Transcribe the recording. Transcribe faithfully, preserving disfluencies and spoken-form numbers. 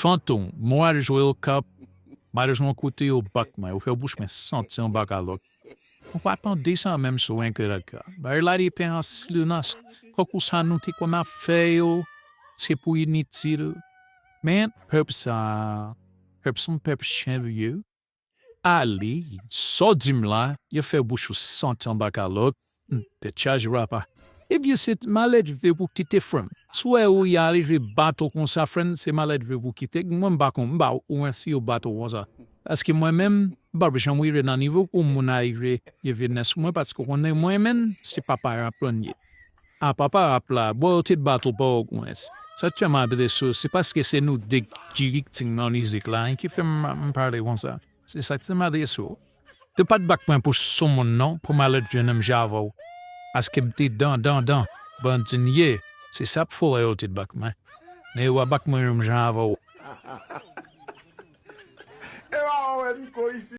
Fantom, mwen al jwe okap, malezman kote yo bat mwen, yo fè bouch mwen santi anba kalòt. Ou pa tande sa menm sou enke lòt ka. Bay la depann an silans, kòk ou sa nou te konn ap fè yo, se pou initil. Men, pèp sa, pèp sa, pèp chen vye. Ale, sa w di m la, yo fè bouch ou santi anba kalòt, hmm, tèt chaje papa. Ebyen, se malèdve pou kite frè m. Si w wè ou y ale jwe bato konsa, frè m, se malèdve pou kite. Mwen, m pa konn, m pa wè si yo bato konsa. Paske mwen menm, m p ap janm rive nan nivo pou moun a rive, rive nan sou mwen, paske w konnen mwen menm, se papa rap lan ye. A papa rap la, bò yo te bat ou pa w gwens. Sa k fè m adrese w, se paske se nou de ki viktim nan mizik la, ki fè m, m pale konsa. Se sa k fè m adrese w. Yo pa t bat mwen pou sou moun non, pou malèdve menm jan avè w. Paske m te dan, dan, dan, bandi m ye, se sa k fè w wè yo te bat mwen. Men yo pa bat mwen menm jan avè w. E pa wè Miko isi.